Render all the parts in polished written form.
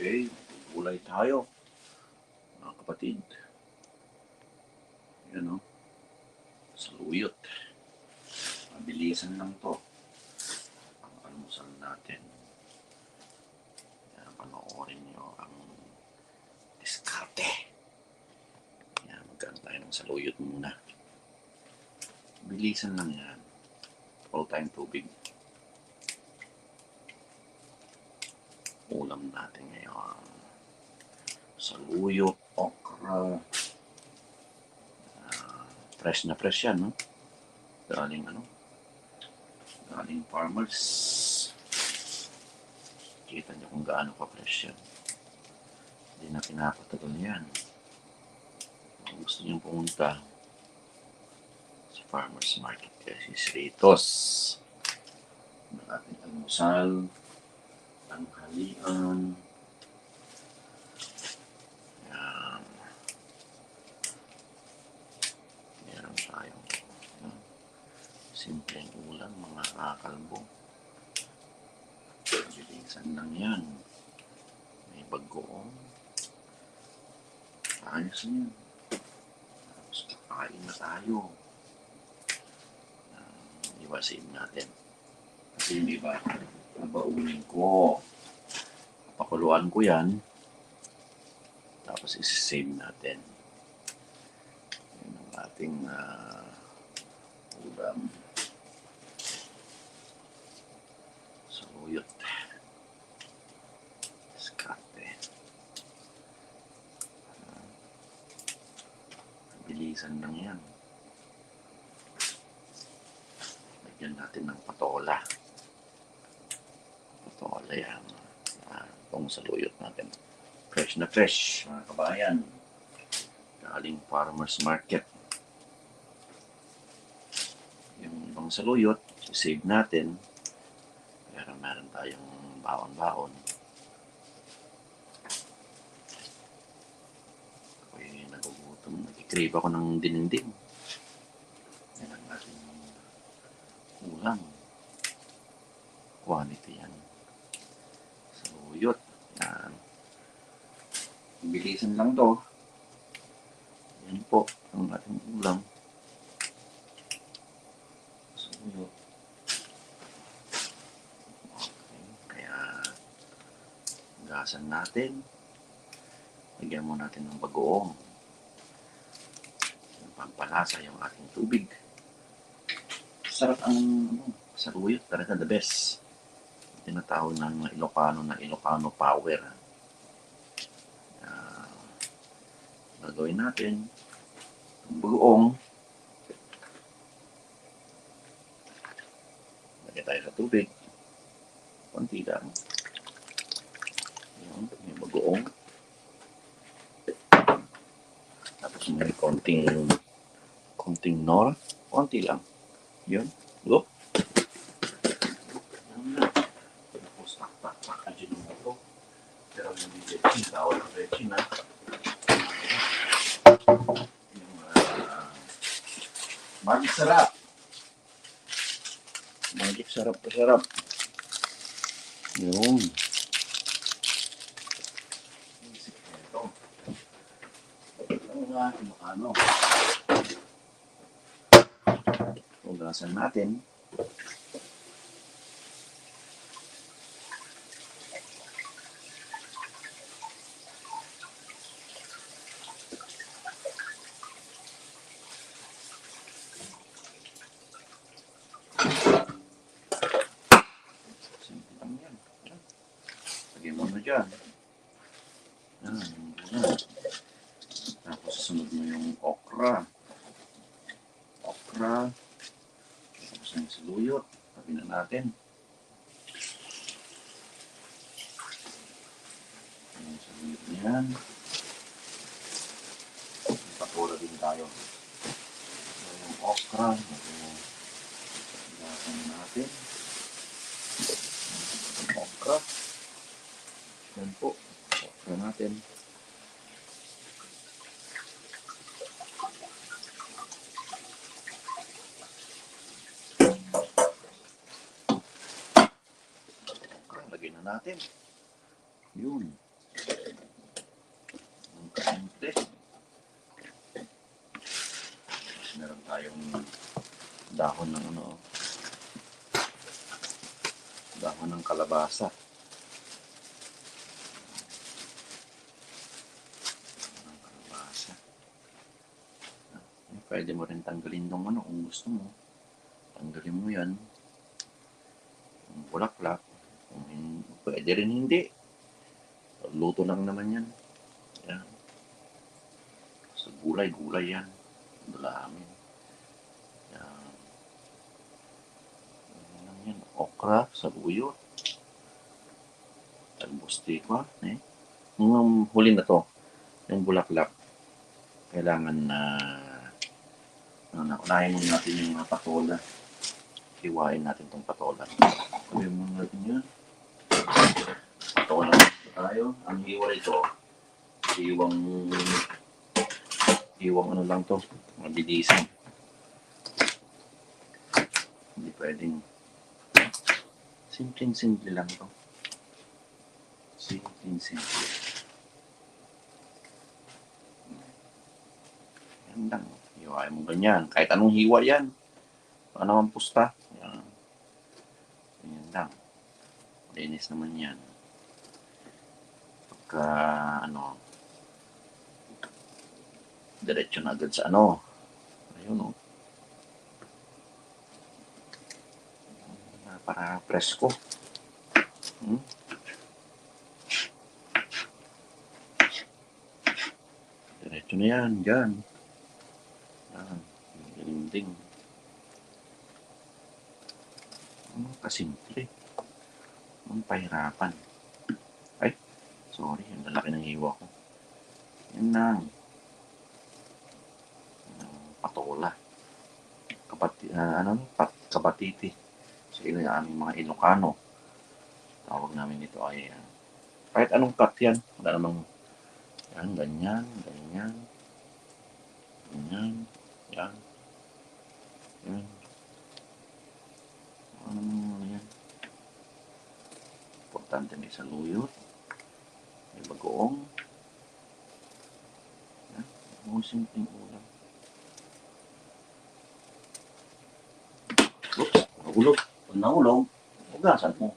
Okay, gulay tayo, mga kapatid. Yan o, saluyot. Mabilisan lang to. Ang almusal natin. Yan, panoorin nyo ang diskarte. Yan, magkaan tayo ng saluyot muna. Bilisan lang yan. All time tubig. Ulam natin ngayon. Saluyot, okra. Fresh na fresh yan, no? Galing farmers. Kita nyo kung gaano ka-fresh yan. Hindi na pinapatagal yan. Kung gusto nyo pumunta sa farmers market kasi Ritos. Ang ating almusal, tanghalian. Yan. Meron tayong simpleng ulam, mga kakalbo. Bilisan lang yan. May bagoong. Ayos yan. Tapos kakain na tayo. Iwasin natin. Kasi yung iba, nabaunin ko. Pakuluan ko yan. Tapos isi-save natin. Yan ang ating ulam. Saluyot. Diskarte. Bilisan lang yan. Lagyan natin ng patola. Patola yan. Itong saluyot natin. Fresh na fresh, mga kabayan. Galing farmers market. Yung ibang saluyot, save natin. Pero meron tayong baon-baon. Ako'y nagugutom. Nag-crave ako ng dinding. Yan ang ating ulam. Quality yan. Saluyot. Yan. Bilisan lang to. Yan po ang ating ulam. Saluyot. Gasan natin. Lagyan mo natin ng bagoong. Pampalasa yung ating tubig. Sarap ang saluyot. Talaga the best. Tinatawag ng Ilocano power. Gagawin natin ang bagoong. Lagyan tayo sa tubig. Konti lang. May bagoong. Tapos may konting nor. Konti lang. Yun. Go. Tapos tak aja ng ito. Pero hindi jetsin. Bawal ang jetsin, ha. Magic sarap. Magic sarap. Yun. Hugasan natin. Simple lang yan. Lagyan mo na dyan. Yan. Tapos sunod mo yung okra. Tapos yung saluyot. Tabi na natin. Yung saluyot niyan. Patola din tayo. Yung okra. Gasan natin. Yung okra. Yan po. Okra natin. Lagyan na natin. Yun. Siyempre, mas meron tayong dahon ng ano, dahon ng kalabasa. Ng kalabasa. Pwede mo rin tanggalin ng ano kung gusto mo. Tanggalin mo yan. Yung bulaklak. Pwede rin hindi. Luto lang naman yan. Yan. Sa gulay yan. Dalamin. Yan. Yan lang yan. Okra, saluyot. Albustiko. Yung huli na to, yung bulaklak, kailangan na unahin muna natin yung mga patola. Hiwain natin itong patola. Sabi mo natin yun. Patola tayo. Ang hiwa ito, hiwang ano lang to, mabilisan. Hindi pwedeng simple lang to. Simple. Yan lang. Hiwain mo ganyan. Kahit anong hiwa yan. Ano ang pusta. Yan. Yan lang. Linis naman yan. Pagka ano, diretso na agad sa ano. Ayun o. Para presko. Diretso na yan. Diyan. Galing-ding. Kasimple. Ang pahirapan. Ay, sorry. Ang lalaki ng hiwa ko. Yan lang. Patola. Kabatiti. Sa aming mga Ilocano. Tawag namin ito ay kahit anong cut yan. Wala namang yan, ganyan. Yan. Ano yan? Importante may saluyot. May bagoong. Yan. Mga simpleng ulam. Oops, nahulog. Pag nahulog, hugasan mo.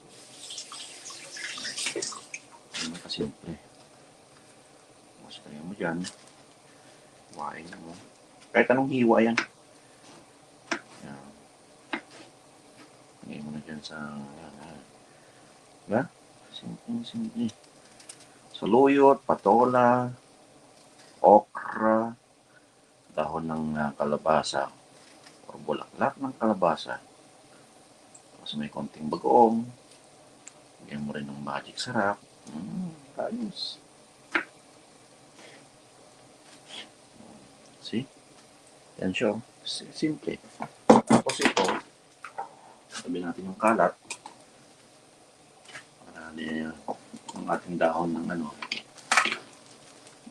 Yan ang kasimple. Basta mo dyan. Huwain mo. Kahit anong hiwa yan. Yan. Ngayon mo na dyan sa... Diba? Simple. Saluyot, patola, okra, dahon ng kalabasa, o bulaklak ng kalabasa. Tapos may konting bagoong. Bigyan mo rin ng magic sarap. Ayos. See? Yan siya. Simple. Tapos ito, sabi natin yung kalat. Para yung ating dahon ng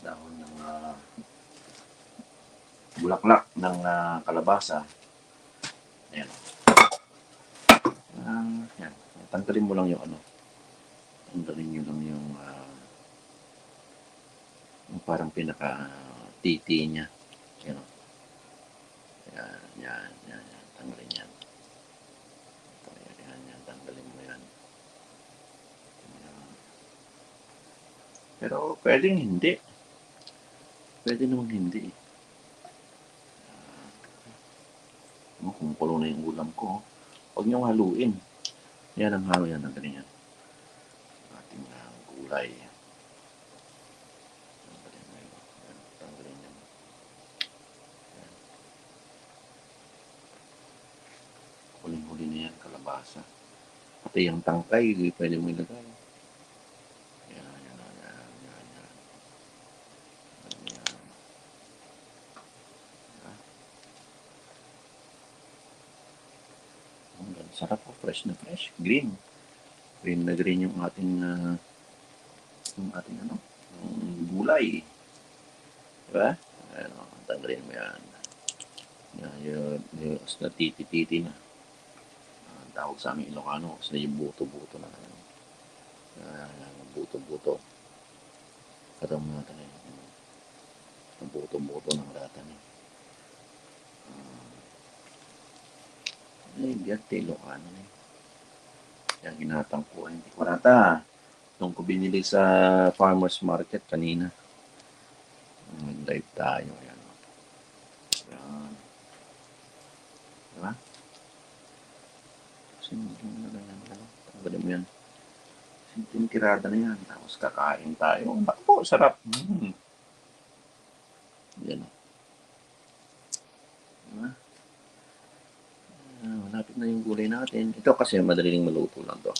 dahon ng bulaklak ng kalabasa. Ayan. Yan. Tanggalin mo lang yung tanggalin nyo lang yung parang pinaka-titi niya. Yan. Yan. Tanggalin yan. Yan. Tanggalin mo yan. Pero pwedeng hindi. Pwede naman hindi. Kumukulo na yung ulam ko. Huwag niyong haluin. Yan ang halo yan. Tanggalin yan. Ating gulay. Tanggalin yan. Huling-huli na yan, kalabasa. Pati yung tangkay, pwede mo ilagay. Yan. Sarap po, fresh na fresh. Green na green yung ating yung gulay. Diba? Tanggalin mo yan. Yung na titi na. Tawag sa aming Ilocano, kasi yung buto-buto na. Buto-buto. Katong mo natin Buto-buto ng lata niya. Ay, biyak Ilocano na. Yung hinatang ko. Hindi ko rata. Itong ko binili sa farmer's market kanina. Live tayo. Ayan. Ayan. Diba? Simpleng na ganyan. Tanggalin mo yan. Simpleng tirada na yan. Tapos kakain tayo. Ako, sarap. Yan. Diba? Malapit na yung gulay natin. Ito kasi madaling maluto lang to.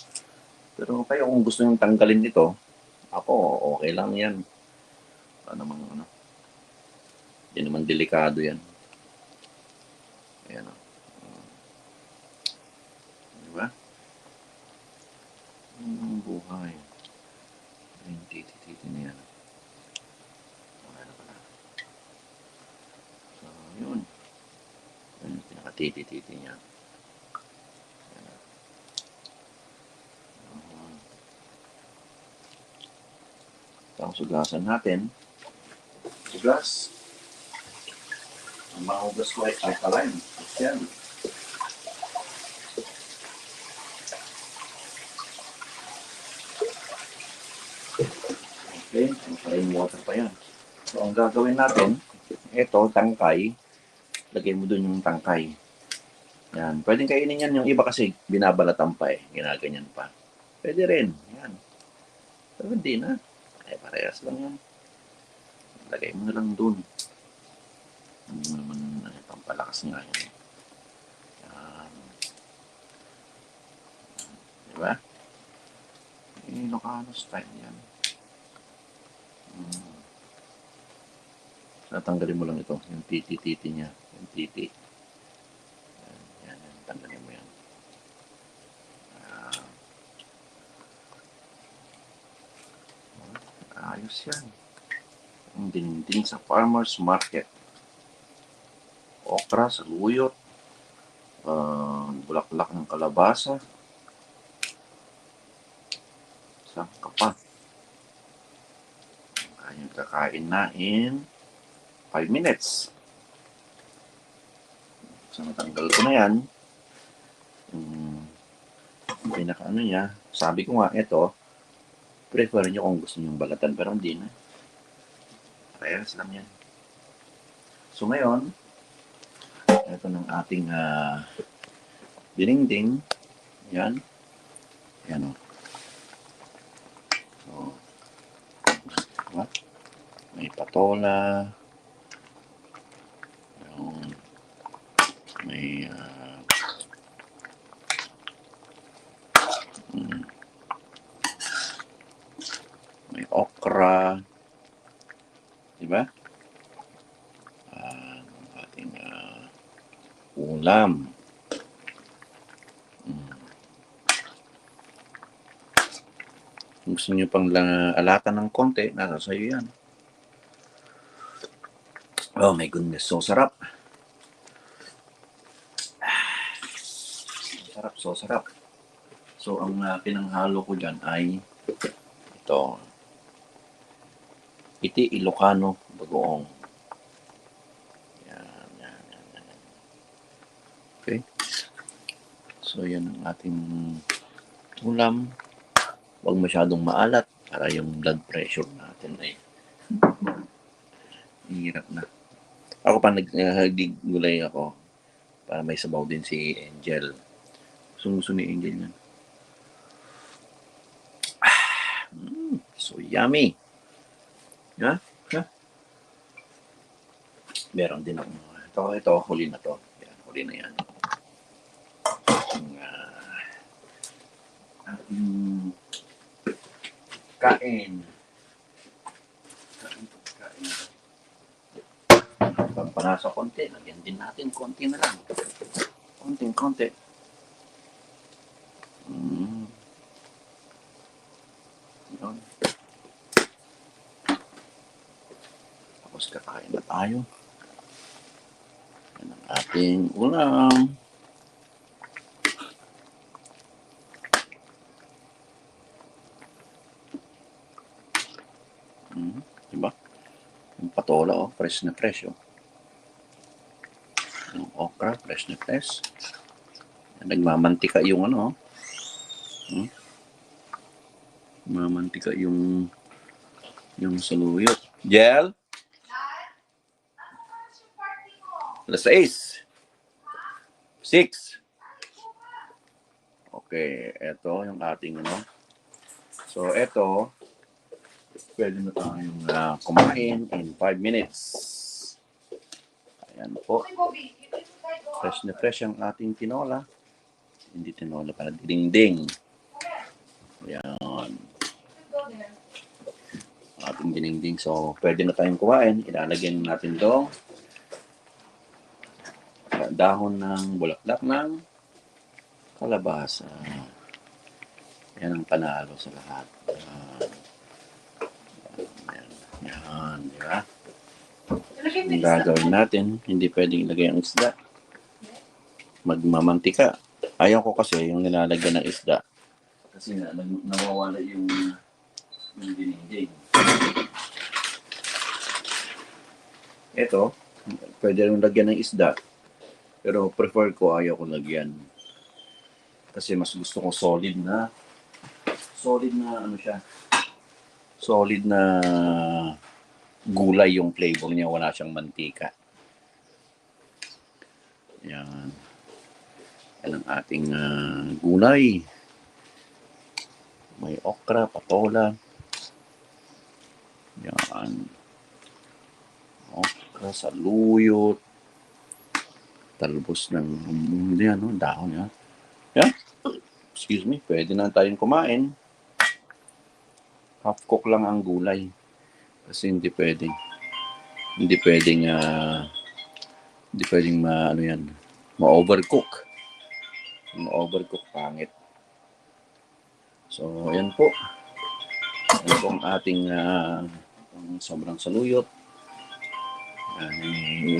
Pero kayo kung gusto nyo tanggalin ito, ako, okay lang yan. Ano, hindi naman delikado yan. Ayan o. Diba? Buhay. Yung titi-titi na yan. Okay na pala. So, yun. Yan yung pinaka-titi-titi niya. Tapos sugasan natin. Sugas. Ang mahugas ko ay alkaline. Yan. Okay, plain water pa yan. So, ang gagawin natin, ito, tangkay. Lagay mo dun yung tangkay. Yan. Pwedeng kainin yan. Yung iba kasi binabalatan pa eh. Ginaganyan pa. Pwede rin. Yan. Pero hindi na. Eh, parehas lang yan. Lagay mo na lang dun. Hindi mo naman pampalakas nga yan. Yan. Diba? Ilocano style yan. Tatanggalin mo lang ito. Yung titi-titi niya. Yung titi. Yan. Tanggalin mo yan. Ayos yan. Ang dinding sa farmer's market. Okra, saluyot, bulaklak ng kalabasa. Saan ka pa? Kayang kakain na in 5 minutes. So, natanggal ko na yan. Pinaka-ano niya, sabi ko nga, ito, prefer nyo kung gusto nyo balatan, pero hindi na. Parehas lang yan. So, ngayon, ito ng ating dinengding. Yan. Yan o. So, what? May patola. Yung, may may okra. Diba? Ating ulam. Kung gusto nyo pang alatan ng konti, nasa sayo yan. Oh my goodness, so sarap. So sarap. So ang pinanghalo ko dyan ay ito. Iti Ilocano bagoong. Yan. Okay. So yan ang ating ulam. Huwag masyadong maalat para yung blood pressure natin ay hirap na. Ako pa nagdigulay ako para may sabaw din si Angel. Gusto ni Angel yan. So yummy. Ha? Meron din ako. Ito, huli na to. Yan, huli na yan. Kain. Pampanasa konti. Lagyan din natin. Konti na lang. Konti. Yun. Tapos kakain na tayo. Yan ang ating ulam. Diba? Yung patola, oh, fresh na fresh, oh. Yung okra, fresh na fresh. Nagmamantika yung ano, oh. Mamantika yung saluyot. Gel? Alas 6. 6. Okay, ito yung ating ano. So, ito, pwede na tayong kumain in 5 minutes. Ayan po. Fresh na fresh ang ating tinola. Hindi tinola pala, dinding. Ayan. Ating dinding. So, pwede na tayong kumain. Ilalagyan natin ito. Dahon ng bulaklak ng kalabasa. Yan ang panalo sa lahat. Yan, di ba? Ang gagawin natin, hindi pwedeng ilagay ang isda. Magmamantika. Ayaw ko kasi yung nilalagyan ng isda. Kasi nga, nawawala yung dinding. Ito, pwede rin lagyan ng isda. Pero prefer ko, ayaw ko lagyan. Kasi mas gusto ko solid na ano siya. Solid na gulay yung flavor niya, wala siyang mantika. Yan. Yan ang ating gulay. May okra, patola. Yan. Okra, saluyot. Talbos ng dahon yan. Yan. Excuse me, pwede na tayong kumain. Half cook lang ang gulay. Kasi hindi pwedeng ma-overcook. Ma-overcook, pangit. So, ayan po. Ayan po ang ating sobrang saluyot.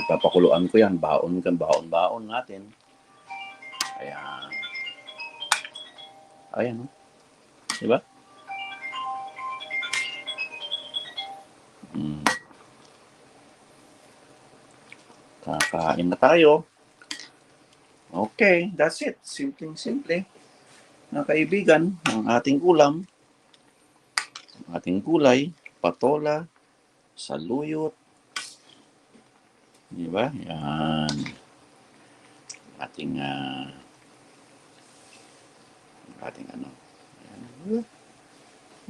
Ipapakuluan ko yan. Baon natin. Ayan. Ayan, no? Diba? Kakain na tayo. Okay, that's it. Simpleng-simple. Mga kaibigan, ang ating ulam, ang ating gulay, patola, saluyot. Diba? Yan. Ating ano.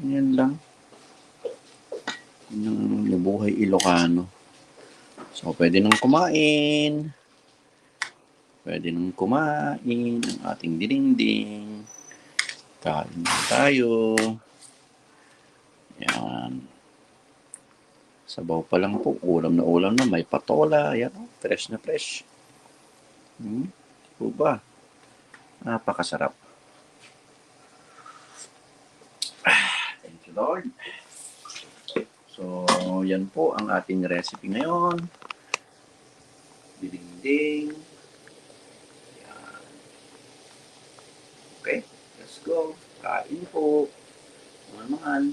Yan lang. Yung buhay Ilocano. So, pwede nang kumain. Pwede nang kumain ang ating dinding. Kain tayo. Yan. Sabaw pa lang po. Ulam na. May patola. Yan. Fresh na fresh. Ba? Napakasarap. Thank you, Lord. So, yan po ang ating recipe ngayon. Dinding. Yan. Okay, let's go. Kain po. Mga mahal.